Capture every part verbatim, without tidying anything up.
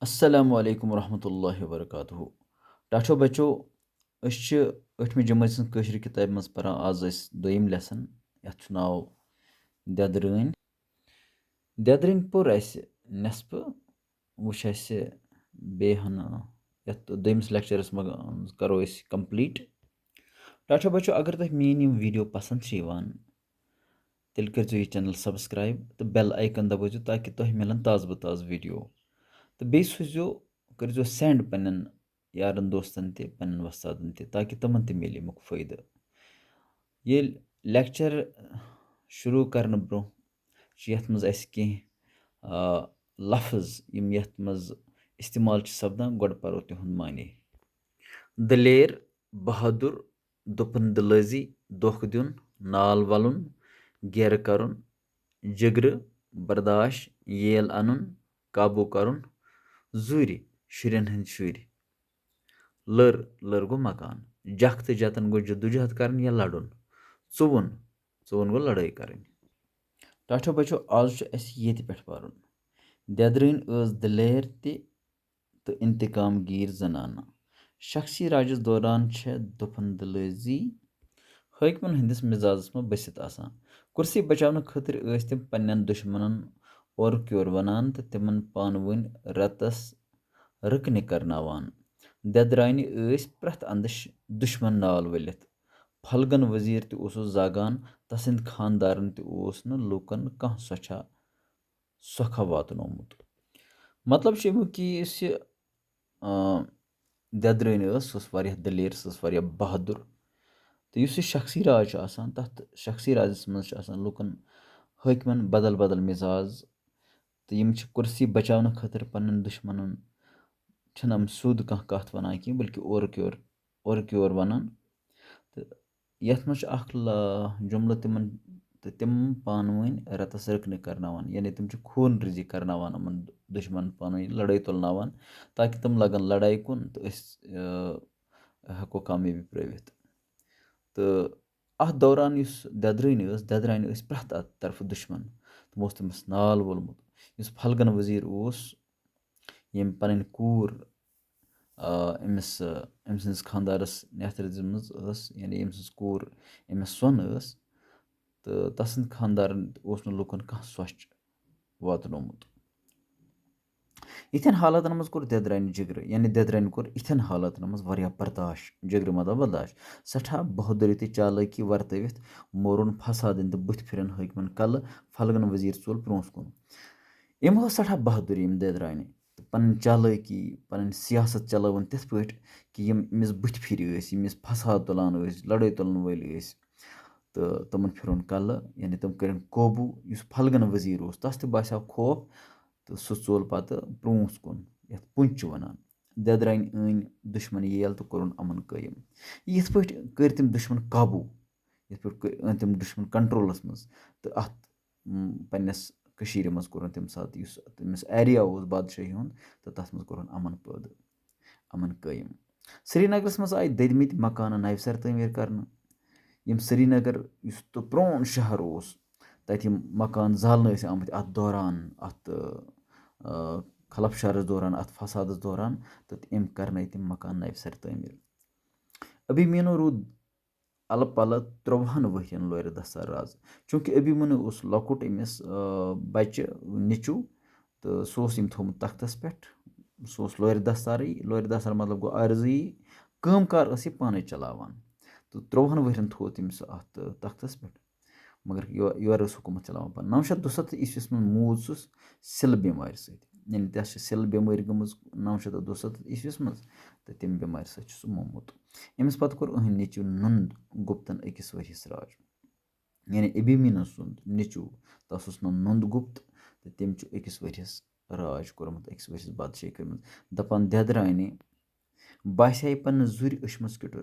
السلام علیکم ورحمۃ اللہ وبرکاتہ۔ ٹاٹھو بچو، أسۍ چھِ ٲٹھمہِ جمٲژ ہٕنٛز کٲشرِ کِتابہِ منٛز پران۔ آز ٲسۍ دوٚیِم lesson، یَتھ چھُ ناو دٮ۪درٲنۍ۔ دٮ۪درٲنۍ پوٚر اَسہِ نٮ۪صفہٕ، وٕچھ اَسہِ بیٚیہِ ہَن یَتھ دوٚیمِس lectureس منٛز کرو أسۍ complete۔ ٹاٹھو بچو، اگر تۄہہِ میٛٲنۍ یِم video پسنٛد چھِ یِوان، تیٚلہِ کٔرۍزیو یہِ channel subscribe تہٕ bell icon دبٲیزیو تاکہِ تۄہہِ مِلَن تازٕ بہٕ تازٕ video۔ تہٕ بیٚیہِ سوٗزیو، کٔرۍزیو send پنٛنٮ۪ن یارَن دوستَن تہِ، پنٛنٮ۪ن وۄستادَن تہِ، تاکہِ تِمَن تہِ مِلہِ اَمیُک فٲیدٕ۔ ییٚلہِ lecture شروٗع کرنہٕ برٛونٛہہ چھِ یَتھ منٛز اَسہِ کینٛہہ، آ، لفظ، یِم یَتھ منٛز استعمال چھِ سپدان، گۄڈٕ پَرو تِہُنٛد معنی۔ دلیر، بہادُر، دُپن دِلٲزی، دھوکہٕ دیُن، نال وَلُن، گیرٕ کَرُن، جِگرٕ، برداش، ییل اَنُن، قابوٗ کَرُن، زُرۍ، شُرٮ۪ن ہٕنٛدۍ شُرۍ۔ لٔر، لٔر گوٚو مکان۔ جَکھ تہٕ جَتَن گوٚو جدوجہد کَرٕنۍ یا لَڑُن۔ ژُوُن، ژُوُن گوٚو لڑٲے کَرٕنۍ۔ ٹاٹھو بچو، آز چھُ اَسہِ ییٚتہِ پٮ۪ٹھ پَرُن۔ دٮ۪درٲنۍ ٲس دلیر تہِ تہٕ انتقام گیٖر زنانہٕ۔ شخصی راجس دوران چھےٚ دُپھن دلٲزی حٲکمن ہٕنٛدِس مزازس منٛز بٔسِتھ آسان۔ کُرسی بچاونہٕ خٲطرٕ ٲسۍ تِم پننٮ۪ن دُشمنن اورٕ کیور ونان تہٕ تِمن پانہٕ ؤنۍ رتس رٕکنہِ کرناوان۔ دٮ۪درانہِ ٲسۍ پرٛٮ۪تھ اندٕ ش-، دُشمن نال ؤلِتھ۔ پھلگن وزیر تہِ اوسُس زاگان، تسٕنٛدۍ خاندارن تہِ اوس نہٕ لوٗکن کانٛہہ سۄچھا سۄکھا واتنومُت۔ مطلب چھُ اَمیُک کہِ یُس یہِ، آ، دٮ۪درٲنۍ ٲس، سۄ ٲس واریاہ دلیر، سۄ ٲس واریاہ بہادُر۔ تہٕ یُس یہِ شخصی راج چھُ آسان، تَتھ شخصی راجَس منٛز چھُ آسان لُکَن، حٲکمَن بدل بدل مِزاز، تہٕ یِم چھِ کُرسی بچاونہٕ خٲطرٕ پنٛنٮ۪ن دُشمَنَن چھِنہٕ یِم سیوٚد کانٛہہ کَتھ وَنان کینٛہہ، بلکہِ اورُک یور، اورُک یور وَنان۔ تہٕ یَتھ منٛز چھُ اَکھ لا-، جملہٕ تِمَن، تہٕ تِم پانہٕ ؤنۍ رَتَس رٕکنہِ کَرناوان، یعنی تِم چھِ خوٗن ریزی کَرناوان یِمَن دُشمَن پانہٕ ؤنۍ لَڑٲے تُلناوان، تاکہِ تِم لَگَن لَڑایہِ کُن تہٕ أسۍ، آ، ہٮ۪کو کامیٲبی پرٛٲوِتھ۔ تہٕ اَتھ دوران یُس دٮ۪درٲنۍ ٲس، دٮ۪درانہِ ٲسۍ پرٛٮ۪تھ اَتھ طرفہٕ دُشمَن۔ تِمو اوس تٔمِس نال وولمُت۔ یُس پھلگَن ؤزیٖر اوس، ییٚمۍ پَنٕنۍ کوٗر، آ، أمِس، آ، أمۍ سٕنٛدِس خانٛدارَس نیترِ دِژمٕژ ٲس، یعنی أمۍ سٕنٛز کوٗر أمِس سۄن ٲس، تہٕ تَسٕنٛدۍ خانٛدارَن اوس نہٕ لوٗکَن کانٛہہ سۄچھ واتنومُت۔ یِتھٮ۪ن حالاتَن منٛز کوٚر دٮ۪درانہِ جِگرٕ، یعنی دٮ۪درانہِ کوٚر یِتھٮ۪ن حالاتَن منٛز واریاہ برداش، جِگرٕ مطلب برداش، سٮ۪ٹھاہ بہادُری تہٕ چالٲکی ورتٲوِتھ مورُن فسادَن تہٕ بٕتھِ پھِرن حٲکمَن کلہٕ۔ پھلگَن ؤزیٖر ژول برٛونٛہہ کُن۔ أمۍ ہٲو سٮ۪ٹھاہ بہادُری أمۍ دٮ۪درانہِ تہٕ پَنٕنۍ چالٲکی، پَنٕنۍ سیاست چلٲوٕن تِتھ پٲٹھۍ کہِ یِم أمِس بٕتھِ پھِرِ ٲسۍ، یِم أمِس فساد تُلان ٲسۍ، لڑٲے تُلَن وٲلۍ ٲسۍ، تہٕ تِمَن پھِرُن کلہٕ، یعنی تِم کٔرِن قوبوٗ۔ یُس پھلگَن ؤزیٖر اوس، تَس تہِ باسیٛو خوف تہٕ سُہ ژول پَتہٕ برٛونٛہہ کُن، یَتھ پُنچ چھِ وَنان۔ دٮ۪درانہِ أنۍ دُشمَن ییل تہٕ کوٚرُن اَمَن قٲیِم۔ یِتھ پٲٹھۍ کٔرۍ تِم دُشمَن قابوٗ، یِتھ پٲٹھۍ کٔرۍ، أنۍ تِم دُشمَن controlس منٛز تہٕ اَتھ، م، پنٛنِس کٔشیٖرِ منٛز کوٚرُن تَمہِ ساتہٕ یُس تٔمِس area اوس بادشٲہی ہُنٛد تہٕ تَتھ منٛز کوٚرُن اَمَن پٲدٕ، اَمَن قٲیِم۔ سرینگرَس منٛز آیہِ دٔدمٕتۍ مکانہٕ نَوِ سَرٕ تعمیٖر کرنہٕ۔ یِم سرینگر یُس تہٕ پرٛون شہر اوس، تَتہِ یِم مکان زالنہٕ ٲسۍ آمٕتۍ اَتھ دوران، اَتھ، آ، خلف شہرَس دوران، اَتھ فسادَس دوران، تہٕ أمۍ کرنٲے تِم مکان نَوِ سَرٕ تعمیٖر۔ ابھیمنیو روٗد اَلہٕ پَلہٕ ترٛۆوُہَن ؤہرِیَن لورِ دَستار راز۔ چوٗنٛکہِ ابھیمنیو اوس لۄکُٹ، أمِس، آ، بَچہِ، نیٚچوٗ، تہٕ سُہ اوس أمۍ تھوٚومُت تختَس پٮ۪ٹھ، سُہ اوس لورِ دَستارٕے، لورِ دَستار مطلب گوٚو عارضی، کٲم کار ٲس یہِ پانَے چلاوان۔ تہٕ ترٛۆوُہَن ؤہرِیَن تھوٚو تٔمۍ سُہ اَتھ، آ، تختَس پٮ۪ٹھ، مگر یو-، یورٕ ٲس حکوٗمت چلاوان پانہٕ۔ نَو شیٚتھ دُسَتتھ عیسویَس منٛز موٗد سُہ سِلہٕ بٮ۪مارِ سۭتۍ، یعنی تَس چھِ سِلہٕ بٮ۪مٲرۍ گٔمٕژ نَو شیٚتھ تہٕ دُسَتتھ عیسویَس منٛز، تہٕ تَمہِ بٮ۪مارِ سۭتۍ چھُ سُہ مومُت۔ أمِس پَتہٕ کوٚر أہٕنٛدۍ نیٚچوۍ نُنٛد گُپتَن أکِس ؤرِیَس راج۔ یعنی ابھیمنیو سُنٛد نیٚچوٗ، تَس اوس ناو نُنٛد گُپت، تہٕ تٔمۍ چھُ أکِس ؤرِیَس راج کوٚرمُت، أکِس ؤرِیَس بادشاہی کٔرمٕژ۔ دَپان دٮ۪درانہِ باسے پَنٕنۍ زُرۍ أچھ منٛز کِٹُر۔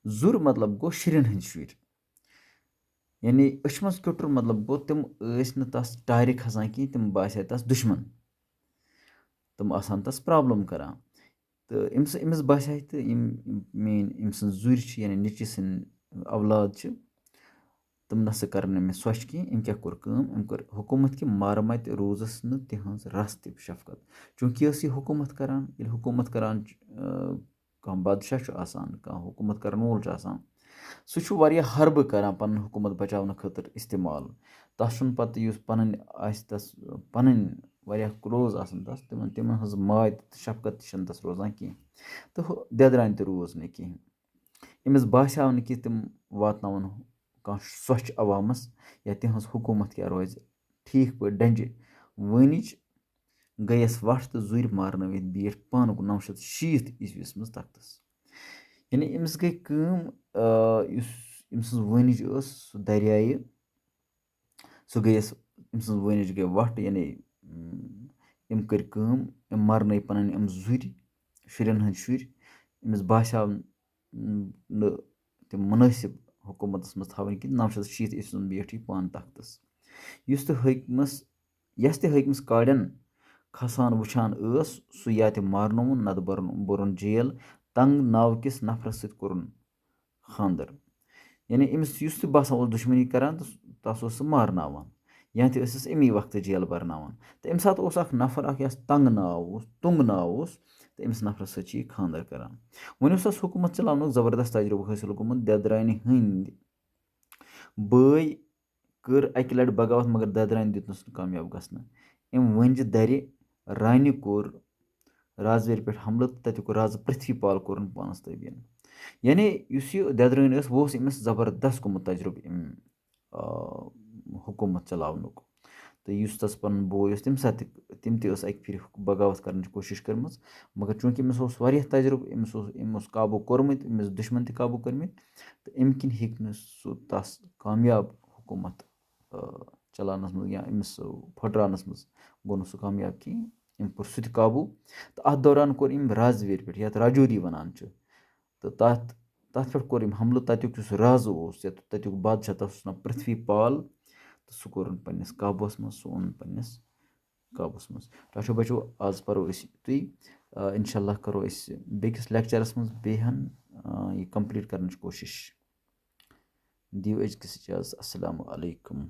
زُر مطلب گوٚو شُرٮ۪ن ہٕنٛدۍ شُرۍ۔ یعنی أچھ منٛز کِٹُر مطلب گوٚو تِم ٲسۍ نہٕ تَس ٹارِ کھسان کینٛہہ، تِم باسے تَس دُشمَن۔ تِم آسان تَس problem کران۔ تہٕ أمِس، أمِس باسے تہٕ یِم، یِم میٛٲنۍ، أمۍ سٕنٛز زُرۍ چھِ، یعنی نیٚچِوۍ سٕنٛدۍ اولاد چھِ، تِم نہ سا کَرَن أمِس سۄچھ کینٛہہ۔ أمۍ کیٛاہ کوٚر کٲم؟ أمۍ کٔر حکوٗمت کہِ مارٕ مَتہِ روٗزَس نہٕ تِہٕنٛز رَژھ تہِ شفقت۔ چوٗنٛکہِ یہِ ٲس یہِ حکوٗمت کَران، ییٚلہِ حکوٗمت کَران چھِ، آ، کانٛہہ بادشاہ چھُ آسان، کانٛہہ حکوٗمت کَرَن وول چھُ آسان، سُہ چھُ واریاہ حربہٕ کَران پَنٕنۍ حکوٗمت بَچاونہٕ خٲطرٕ استعمال۔ تَس چھُنہٕ پَتہٕ یُس پَنٕنۍ آسہِ، تَس پَنٕنۍ واریاہ close آسَن تَس، تِمَن، تِمَن ہٕنٛز ماے تہٕ شفقت تہِ چھَنہٕ تَس روزان کینٛہہ۔ تہٕ ہُہ دٮ۪درانہِ تہِ روٗز نہٕ کینٛہہ۔ أمِس باسیٛاو نہٕ کہِ تِم واتناوَن کانٛہہ سۄچھ عوامَس یا تِہٕنٛز حکوٗمت کیٛاہ روزِ ٹھیٖک پٲٹھۍ ڈَنجہِ۔ وٲنِج گٔیَس وَٹھ تہٕ زُرۍ مارنٲوِتھ بیٖٹھ پانہٕ نَو شیٚتھ شیٖتھ عیسویَس منٛز تختَس۔ یعنی أمِس گٔے کٲم، آ، یُس أمۍ سٕنٛز وٲنِج ٲس، سُہ دَریایہِ، سُہ گٔیَس، أمۍ سٕنٛز وٲنِج گٔے وَٹھ، یعنی، اۭں، أمۍ کٔرۍ کٲم، أمۍ مارنٲے پَنٕنۍ یِم زُرۍ، شُرٮ۪ن ہٕنٛدۍ شُرۍ۔ أمِس باسیٛاو نہٕ تِم مُنٲسِب حکوٗمتَس منٛز تھاوٕنۍ کینٛہہ۔ نَو شیٚتھ شیٖتھ عیسوی منٛز بیٖٹھ یہِ پانہٕ تختَس۔ یُس تہِ حٲکمَس، یَس تہِ حٲکمَس کاڑٮ۪ن کھسان وٕچھان ٲس، سُہ یا تہِ مارنووُن، نَتہٕ بَرُن، بوٚرُن جیل، تنگ ناو کِس نفرَس سۭتۍ کوٚرُن خانٛدر۔ یعنی أمِس یُس تہِ باسان اوس دُشمنی کران، تہٕ تَس اوس سُہ مارناوان، یا تہِ ٲسِس اَمی وقتہٕ جیل برناوان۔ تہٕ اَمہِ ساتہٕ اوس اکھ نفر اکھ، یَس تنگ ناو اوس، تُنگ ناو اوس، تہٕ أمِس نفرَس سۭتۍ چھِ یہِ خانٛدر کران۔ وۄنۍ اوس اَس حکوٗمت چلاونُک زبردست تجربہٕ حٲصِل گوٚمُت۔ دٮ۪درانہِ ہٕنٛدۍ بٲے کٔر اَکہِ لَٹہِ بغاوت، مگر دٮ۪درانہِ دیُتنَس نہٕ کامیاب گژھنہٕ۔ أمۍ ؤنجہِ دَرِ رانہِ کوٚر رازویرِ پٮ۪ٹھ حملہٕ تہٕ تَتیُک رازٕ پرتھوی پال کوٚرُن پانَس تٲبیَن۔ یعنی یُس یہِ دٮ۪درٲنۍ ٲس، وۄنۍ اوس أمِس زبردست گوٚمُت تجرُبہٕ اَمہِ، آ، حکوٗمت چلاونُک۔ تہٕ یُس تَس پَنُن بوے اوس، تَمہِ ساتہٕ تہِ، تٔمۍ تہِ ٲس اَکہِ پھِرِ بغاوت کَرنٕچ کوٗشِش کٔرمٕژ، مگر چوٗنٛکہِ أمِس اوس واریاہ تجرُبہٕ، أمِس اوس، أمۍ اوس قابوٗ کوٚرمُت، أمِس دُشمَن تہِ قابوٗ کٔرمٕتۍ، تہٕ اَمہِ کِنۍ ہیٚکۍ نہٕ سُہ تَس کامیاب حکوٗمت، آ، چلاونَس منٛز یا أمِس پھٕٹراونَس منٛز گوٚو نہٕ سُہ کامیاب کِہیٖنۍ۔ أمۍ کوٚر سُہ تہِ قابوٗ۔ تہٕ اَتھ دوران کوٚر أمۍ رازویرِ پٮ۪ٹھ، یَتھ راجوری وَنان چھِ، تہٕ تَتھ، تَتھ پٮ۪ٹھ کوٚر أمۍ حملہٕ۔ تَتیُک یُس رازٕ اوس، یَتھ، تَتیُک بادشاہ، تَس اوس ناو پرتھوی پال، تہٕ سُہ کوٚرُن پنٛنِس قابوٗوَس منٛز، سُہ اوٚنُن پنٛنِس قابوٗوَس منٛز۔ ٹاٹھیو بَچو، آز پَرو أسۍ یُتُے۔ آ، اِنشاء اللہ کَرو أسۍ بیٚکِس لیکچَرَس منٛز بیٚیہِ ہَن، آ، یہِ complete کَرنٕچ کوٗشِش۔ دِیِو أزکِس اِجازت۔ السلام علیکم۔